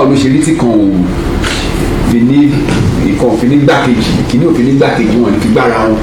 Báwo ló ṣe rí tí kan ò fi ní, ìkan ò fi ní gbàkejì, ìkíní ò fi ní gbàkejì, wọn ní fi gbára wọn?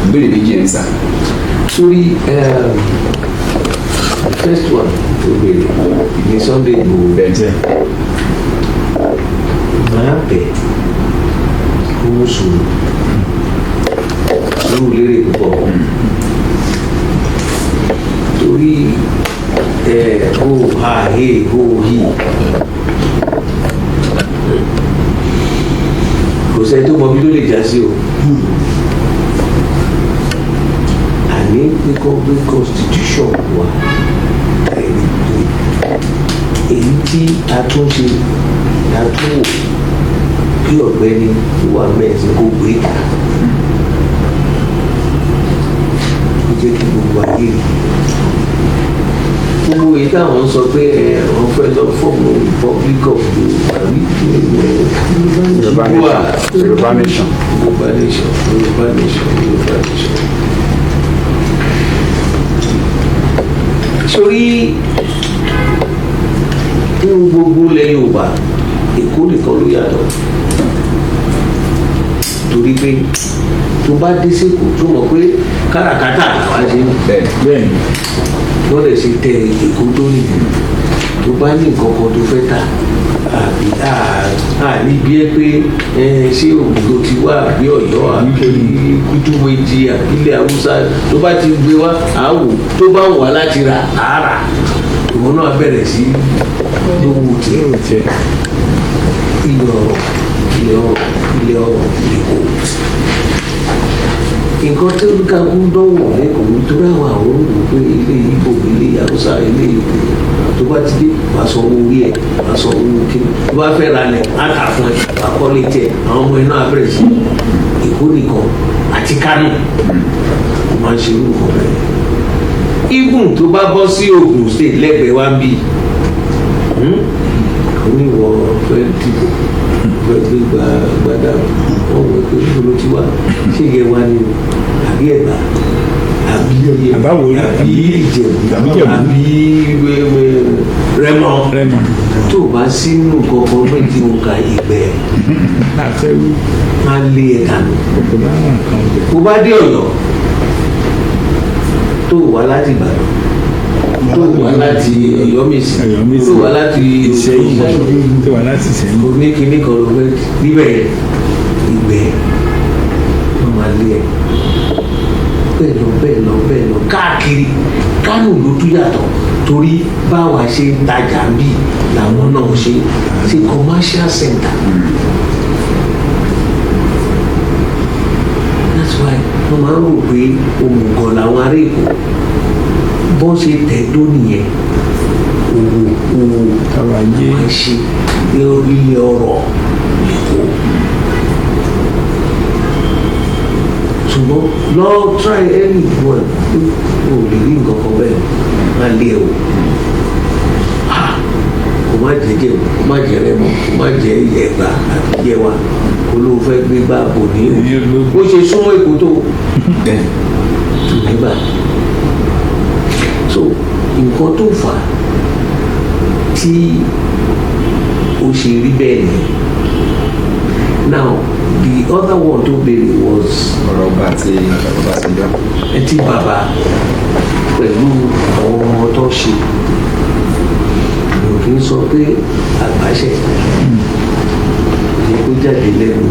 Ìbéèrè méjì ẹ̀ ń sà. Sórí first one tó béèrè ní Sunday Igboho, Bẹ́ẹ̀. Máa bẹ̀ kó mú sùúrù, sùúrù lérè púpọ̀, torí ẹ hó ha he hó hi, kò sẹ́ni tó mọ bí tó lè já sí o. Àní pé kọ́ gbé constitution wa èyí tí a tún ṣe, a tún wò kí ọ̀gbẹ́ni tó wà mẹ́ẹ̀sì kó gbé ta, kó jẹ́ kí gbogbo ayé rí gbogbo èyí táwọn ń sọ pé ẹ wọ́n fẹ́ lọ form Republic of Yorùbá. Yorùbá nation, Yorùbá nation. Yorùbá nation, Yorùbá nation, Yorùbá nation. Sórí nínú gbogbo ilẹ̀ Yorùbá, Èkó nìkan ló yàtọ̀, torí pé tó bá dé sÉkòó, tó mọ̀ pé káràkátà làwa ṣe ń Bẹ́ẹ̀. Bẹ́ẹ̀. Wọ́n lè ṣe tẹ Èkó tó nìyẹn. Tó bá ní nǹkan kan tó fẹ́ tà, àbí àní bí ẹ pé ẹ ṣé Ògùn ti wá, àbí Ọ̀yọ́, àbí Kútúwéjì, àbílẹ̀ Haúsá, tó bá ti gbé wá, àwò tó bá wà láti rà àárà, ìwọ náà bẹ̀rẹ̀ sí lówó tiẹ̀. Yóò tiẹ̀. Ilẹ̀ ọ̀rọ̀, ilẹ̀ ọ̀rọ̀, ilẹ̀ ọ̀rọ̀ l'Èkó. Nǹkan tí olúkàkú ń dánwò lẹ́kọ̀ọ́, nítorí àwọn òwò pé ilé Ìgbò, ilé Haúsá, ilé Ìgbò, tó bá ti dé, wàá san owó orí ẹ̀, wàá san owó kíni. Tó bá fẹ́ ra lẹ̀, á tà fún ẹ, wàá kọ́lé tiẹ̀, àwọn ọmọ iná abẹ́rẹ́ sí. Èkó nìkan àti Kánò kò máa ń ṣe irú nǹkan bẹ́ẹ̀. Even tó bá bọ́ sí Ògùn State lẹ́gbẹ̀ẹ́ wa ń bì, oníwọ̀ fẹ́ dìbò, fẹ́ gbé gbàdá, wọ́n wọ̀ pé níbo ló ti wá? Ṣé ìyẹn wá ní o, àbí Ẹ̀gbá, àbí Àbáwò rí, àbí Ìjẹ̀bú, àbí Ìjẹ̀bú. Àbí Rẹ́mọ? Rẹ́mọ. Tó o bá sínú kankan méjì, mo ka ìgbẹ́ láfẹ́ wí. Máa lé ẹ̀ dànù. Kòkò láwọn nǹkan ọbẹ̀. Bó bá dé Ọ̀yọ́, tó o wá láti Ìbàdàn, tó o wá láti Ọ̀yọ́mèsì, Ọ̀yọ́mèsì. tó o wá láti Ìṣẹ́yìn, tó wà láti Ìṣẹ́yìn. Oní kinní kan ló fẹ́ níbẹ̀ yẹn, ìgbẹ́ wọ́n máa lé ẹ̀. Bẹ́ẹ̀ lọ, bẹ́ẹ̀ lọ, bẹ́ẹ̀ lọ káàkiri. Kánò ló tún yàtọ̀, torí báwa ṣe ń tajà ń bì làwọn náà ṣe ṣe commercial center. That's why wọ́n máa ń rò pé òmùgọ̀ làwọn ará Èkó. Bọ́n ṣe tẹ̀dó nìyẹn, òwò, òwò, Ọrọ̀ ajé. Máa ṣe ilé ọrọ̀ l'Èkó. Ṣùgbọ́n lọ try any one, o lè rí nǹkan kan bẹ́ẹ̀, má lé o. Ah, kò má jẹ́ Jẹ̀bú, kò má jẹ́ Rẹ́mọ, kò má jẹ́ Ẹ̀gbá àbí Yẹ̀wà, kó ló fẹ́ gbé gbá bò ní o. Bó ṣe súnmọ́ Èkó tó tó nígbà, so nǹkan tó fà á tí ó ṣe rí bẹ́ẹ̀ ni. Now, the other one tó béèrè was Ọ̀rọ̀ ọba àti Ọbásanjọ́. Ẹtí bàbá pẹ̀lú àwọn ọmọ tó ṣe, mi ò kí ń sọ pé àgbàṣe yẹ kó jáde lẹ́nu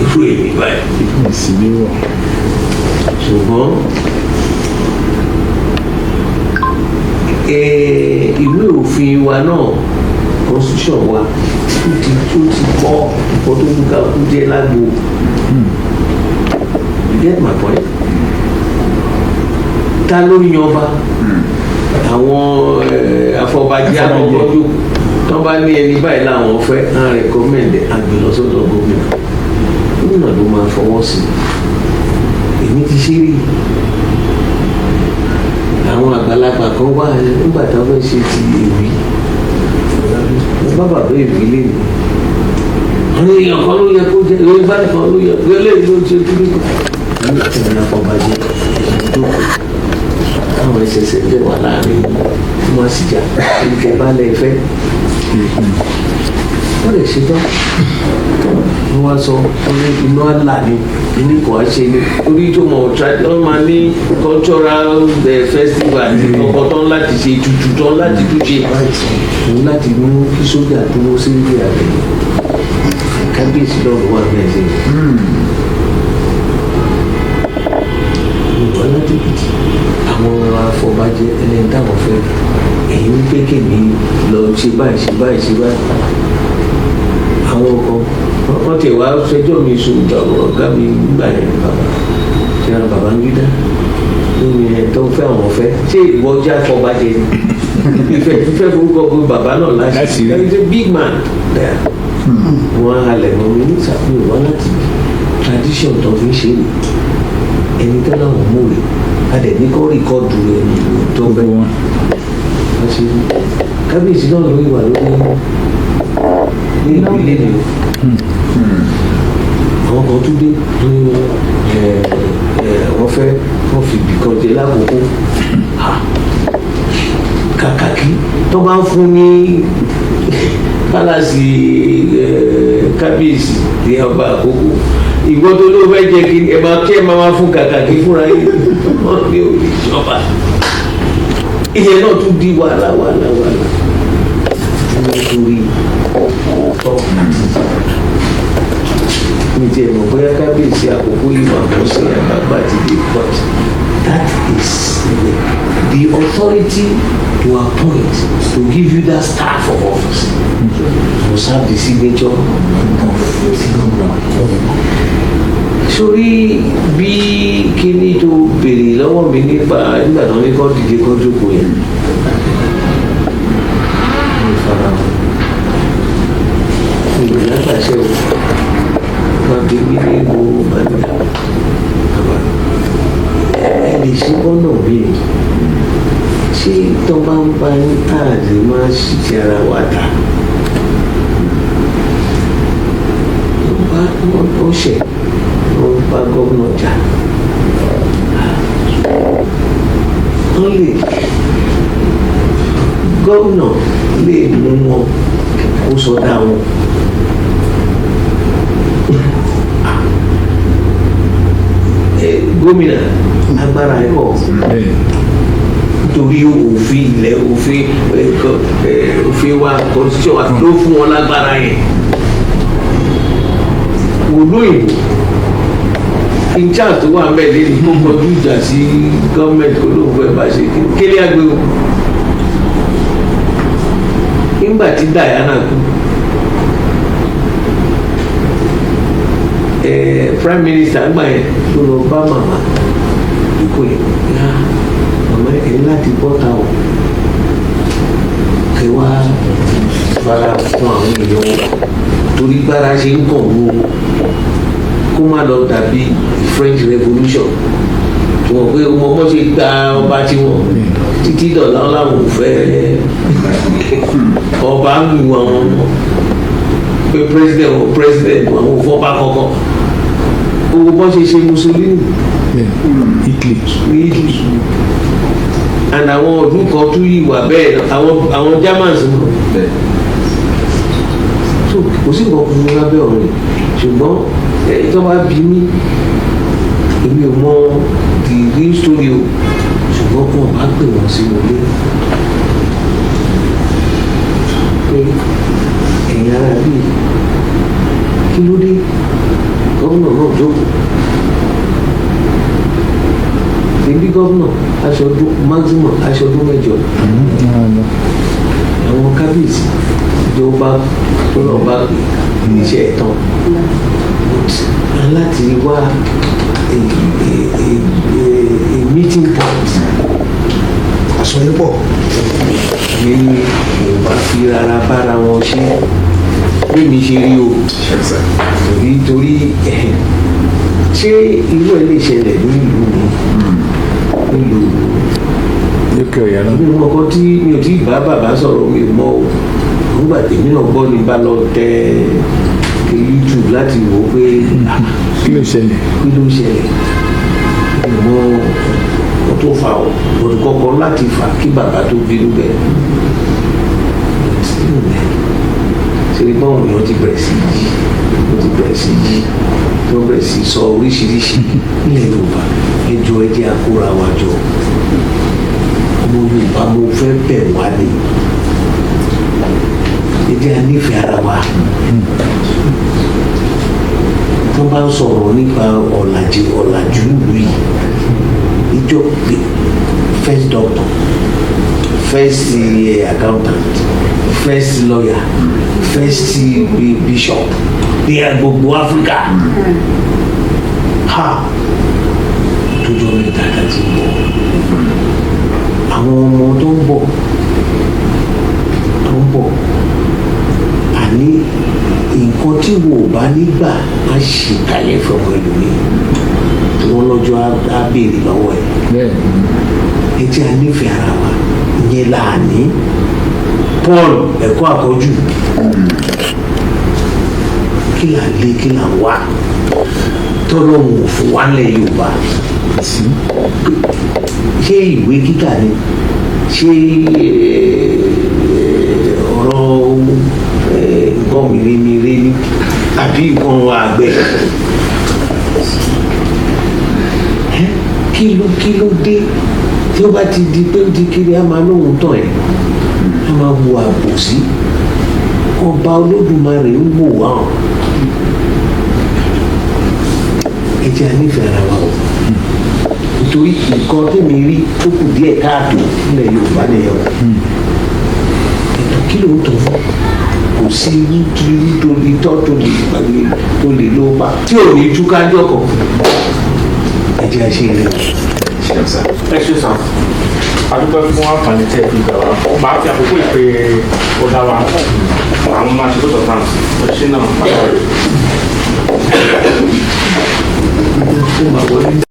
irú èmi báyìí. Ìsìléwọ̀. Ṣùgbọ́n ìwé òfin wa náà, constitution wa, ó ti kọ́ nǹkan tó ń ká kú jẹ́ lágbo. You get my point? Ta ló yan ọba? Àwọn afọbajẹ àkọ́kọ́ jókòó, tán bá ní ẹni báyìí làwọn fẹ́, á recommend, àgbélọ́sọ́dọ̀ gómìnà. Gómìnà ló máa fọwọ́ sí i. Èmi ti ṣe rí. Àwọn àgbàlagbà kan wà nígbà tí wọ́n fẹ́ ṣe ti èwì, mo bá bàbá èwì lé mi, wọ́n ní èèyàn kan ló yẹ kó jẹ, èèyàn bá nìkan ló yẹ kó eléyìí ló ṣe kí nìkan ní ẹ̀yìn afọbajẹ tó Táwọn ẹsẹsẹ lè wà láàrin tí wọ́n sì jà ìfẹ́ bá lẹ̀ fẹ́. Wọ́n lè ṣe tán, wọ́n wá sọ, wọ́n ní iná àlà ni kíní kan á ṣe ni orí tó mọ̀, wọ́n máa ní cultural festival ní ọkọ̀ tán láti ṣe tutù tán láti túnṣe òun láti mú kí sójà dúró sí ilé àgbẹ̀. Kábíyèsí lọ́rùn wà bẹ́ẹ̀ sí ìwọ láti Èkìtì. Àwọn afọbajẹ ẹlẹ́ni táwọn fẹ́, èyí ń pé kèmí lọ ṣe báyìí, ṣe báyìí, ṣe báyìí. Àwọn kan wọ́n ti wá fẹjọ́ mi sùn. Ọ̀gá mi gbà yẹn, bàbá ṣe ra Babangida lórí ẹ̀ tó fẹ́, àwọn fẹ́ ṣé ìwọ jẹ́ afọbajẹ ni ìfẹ́ fífẹ́ forúkọ pé bàbá náà láti Láti rí. He's a big man there. Wọ́n á halẹ̀ mọ́ mi ní ìsàkóso wá láti tradition tó fi ń ṣe rè, ẹni tó láwọn mú rè, a dẹ̀ ní kó record ẹni tó fẹ́. Gbogbo wọn. Wọ́n ṣe kábíyèsí náà ló wà lórí ní ìpínlẹ̀ mi o. Àwọn kan tún dé ní ẹ ẹ wọ́n fẹ́ wọ́n fi ibìkan jẹ lákòókò. Ha! Kàkàkí tó bá ń fún ní palace kábíyèsí ní ọba àkókò, ìwọ tó ló fẹ́ jẹ kí ẹ máa kí ẹ máa fún kàkàkí fúnra yìí, wọ́n ní òṣìṣọba. Ìyẹn náà tún di wàhálà, wàhálà, wàhálà nítorí tọ́ mi tiẹ̀ mọ̀ bóyá kábíyèsí àkókò yìí máa bọ́ sí àgbàgbà ti dé, but that is the authority to appoint, to give you that staff of office, must have the signature of the governor. Sórí bí kíní tó béèrè lọ́wọ́ mi nípa nígbà tó ní kọ́ dìde kọ́ jókòó yẹn, mo fara mọ́ ìlú lágbàṣẹ o. Máa bí mi ní mo máa ní bàbá ẹ lè ṣe bọ́nà mi ṣé tó bá ń bá ń tà lè máa ṣiṣẹ́ ara wa ta wọ́n wọ́n ṣẹ̀, wọ́n bá gómìnà jà, wọ́n lè gómìnà lè mú wọn kó sọdá wọn. Gómìnà agbára ẹ̀ pọ̀ Bẹ́ẹ̀. Nítorí òfin ilẹ̀, òfin òfin wa, constitution wa ló fún wọn lágbára yẹn. Olóyìnbó in charge tó wà ń bẹ̀ lẹ́nu kó kọjú ìjà sí gọ́ọ̀mẹ̀ntì, kó lóun fẹ́ bá ṣe kélé àgbẹ̀ o. Nígbà tí Diana kú, prime minister ńgbà yẹn ló lọ bá màmá ikú yẹn yá, màmá ẹ ní láti bọ́ta o, kẹ wá fara fún àwọn èèyàn o, torí gbára ṣe ń kàn wọ́n, kó má lọ dàbí French Revolution tí wọ́n pé ọmọ ọmọ ṣe gba ọba tiwọn títí dọ̀là làwọn ò fẹ́ ọba ń lu àwọn ọmọ pé president o, president àwọn ò fọba kankan, gbogbo bọ́n ṣe ṣe Mussolini Bẹ́ẹ̀, Italy. Ní Italy and àwọn ọdún kan tún yìí wà bẹ́ẹ̀ náà, àwọn Germans náà. So kò sí nǹkan funfun lábẹ́ ọ̀run yìí, ṣùgbọ́n ẹ tó bá bí mi, èmi ò mọ the real story o, ṣùgbọ́n kí wọ́n bá pè wọ́n sínú ilé pé ẹ̀yin ará bíi kí ló dé, gómìnà náà jókòó tẹ̀bí gómìnà aṣọ ọdún maximum aṣọ ọdún 8, àwọn kábíyèsí ìjọba tó lọ bá pè iṣẹ́ ẹ̀ tán, but láti wá a meeting point. Àsọyépọ̀. Ní ò bá fi rárá bára wọn ṣe bẹ́ẹ̀ni ṣe rí o, torí ṣé irú ẹ̀ lè ṣẹlẹ̀ ní ìlú mi nílùú Lókè ọ̀yà náà. Mi ò mọ ọkọ tí mi ò tí ì bá bàbá sọ̀rọ̀, mi ò mọ o. Nígbà tèmi náà gbọ́ ni bá lọ tẹ YouTube láti wò ó pé Kí ló ṣẹlẹ̀? Kí ló ṣẹlẹ̀? Mi ò mọ. tó fà ó olùkọ́kọ́ láti fà kí bàbá tó bínú bẹ́ẹ̀. Ṣe ni báwọn èèyàn ti bẹ̀rẹ̀ sí yí, wọ́n ti bẹ̀rẹ̀ sí yí, wọ́n bẹ̀rẹ̀ sí sọ oríṣiríṣi nílẹ̀ Yorùbá. Ẹ jọ̀ọ́, ẹ jẹ́ a kóra wa jọ. Ọmọ Yorùbá, mo fẹ́ bẹ̀ wá ní, ẹ jẹ́ a nífẹ̀ẹ́ ara wa. Tó bá ń sọ̀rọ̀ nípa ọ̀làjú, ọ̀làjú ìlú yìí, ìjọ pé first doctor, first accountant, first lawyer, first bishop ní gbogbo Áfíríkà ha tójọ́ 3 láti bọ̀. Àwọn ọmọ tó ń bọ̀, àní nǹkan tí wo ò bá nígbà má ṣe kalẹ̀ fọmọ ẹlòmíì tí wọ́n lọ́jọ́ á béèrè lọ́wọ́ ẹ̀. Ẹ jẹ́ a nífẹ̀ẹ́ ara wa. Ìyẹn là á ní Paul ẹ̀kọ́ àkọ́jù. Kí là lé, kí là wá tọ́lọ́hún ò fún wa lẹ̀ Yorùbá? Ṣé ìwé kíkà ni? Ṣé ọ̀rọ̀ nǹkan mèremère ni àbí nǹkan àgbẹ̀? Kí ló dé tí ó bá ti di pé ó ti kiri, á máa lóhun tán ẹ̀, á máa wo àbòsí? Ọba Olódùmarè ń wò wá hàn. Ẹ jẹ́ a nífẹ̀ẹ́ ara wa o, nítorí nǹkan tèmi rí tó kù díẹ̀ káàtó nílẹ̀ Yorùbá nìyẹn o. Ètò kí ló ń tọ́ fún kò sí irú tó lè tọ́ tó lè ló pa tí ò ní túká jọkọ̀. Ẹ jẹ́ a ṣe eré o. Ẹ ṣe sàn, a dúpẹ́ fún àǹfààní tẹ́ ẹ fi gbà wá. Màá fi àkókò ìpè ọ̀gá wa, àwọn máa ṣe lọ́tọ̀ tán. Ẹ ṣe náà. Ó máa wọlé.